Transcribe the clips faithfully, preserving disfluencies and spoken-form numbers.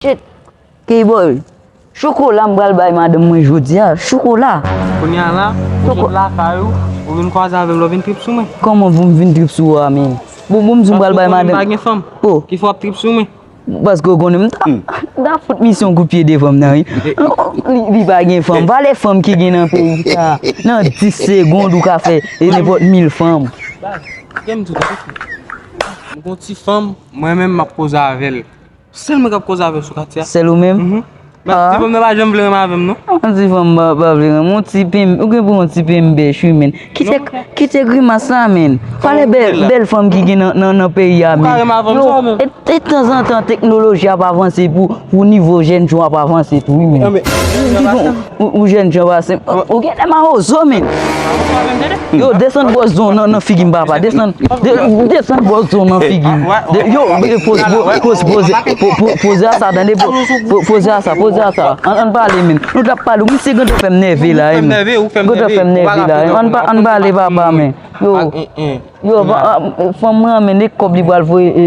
Shit. Keyboy. Chokola m pral bay madanm mwen jodi a. Chokola. Kounye a la, ou sot lakay ou, ou vin kwaze avè l, ou vin trip sou mwen. Kòman pou m vin trip sou ou a, men? Bon, bon, m di m pral bay madanm. Paske ou konnen m pa gen fanm. Oh. Ki fè w ap trip sou mwen? Paske w konnen m ta, m ta fout misyon kout pye de fanm nan, wi. Li, li pa gen fanm. Valè fanm ki gen nan peyi sa. Nan dis segond, ou ka fè e nenpòt mil fanm. Baz, gen m di w, m gon ti fanm, mwen menm m ap koze avè l. Sèl mwen k ap koze avè l sou katye a. Sèl ou menm? Mhm. Baz, ti fanm nan pa janm vle renmen avè m, non. Yon ti fanm pa, pa vle renmen. Yon ti pen, ou gen pou yon ti pen bèch, wi, men. Kite, kite grimas la, men. Pale bèl, bèl fanm ki gen nan, nan, nan peyi a, men. Ou ka renmen avè m, sa, men. E, e tanzantan, teknoloji ap avanse pou, pou nivo jèn jan ap avanse tou, wi, men. Ou, ou jèn jan pase m. Ou gen lè mawozo, men. Yo, desann bwòs zon nan, nan figi m, papa. Desann, de-, desann bwòs zon nan figi m. De-, yo, poze, poze, poze, poze a sa, tande, po-, po-, poze a sa, poze a sa. Ann, ann pale, men. Nou t ap pale, misye gentan fè m nève la, men. Gentan fè m nève la, men. Ann pa-, ann pale, papa, men. Yo, yo, fanm mwen an, men, de kòb li pral voye, e,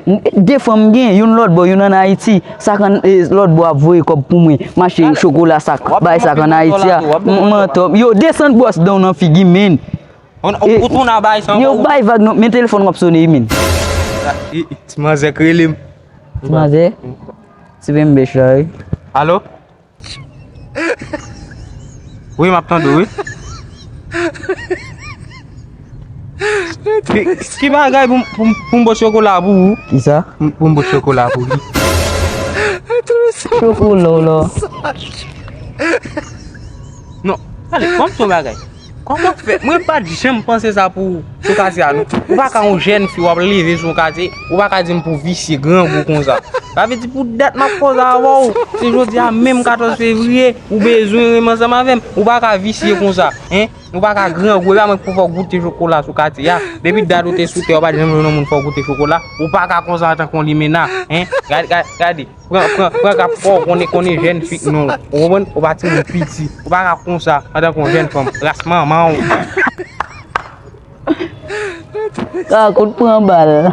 e, de fanm m gen, youn lòt bò, youn ann Ayiti. Sak ann, e, lòt bò ap voye kòb pou mwen. M achte chokola sak, bay sak ann Ayiti a. M, m antò. Yo, desann bwòs dan w nan figi m, men. Ou, ou, ou tounen a bay sa ankò, ou bay vag non, men telefòn w ap sone, men. E, e, ti manzè k rele m. Ti manzè? Ti pen bèch la, wi. Alo? Wi, m ap tande w, wi. Ki, ki bagay pou m, pou m, pou m bò chokola pou ou? Kisa? Pou m, pou m bò chokola pou li. Chokola w la. Non, tande, ban m di w yon bagay. Kòman w fè? Mwen pa t janm panse sa pou ou sou katye a, non. Ou pa ka yon jèn fi, w ap leve sou yon katye, ou pa ka di m pou visye grangou konsa. Sa vle di pou dat m ap koze avè w, se jodi a menm katòz fevriye, ou bezwen renmen ansanm avè m, ou pa ka visye konsa, en? Ou pa ka grangou, e pa mwen k pou fè w goute chokola sou katye a. Depi dat ou te sou tè, ou pa t janm jwenn yon moun fè w goute chokola, ou pa ka konsa antanke yon limena, en? Gade, gade, gade. Pran, pran, pran kap fò, konnen, konnen jèn fi k non. Ou konprann? Ou pa timoun piti. Ou pa ka konsa, antanke yon jèn fanm. Ras manman w. Ka kout pran bal.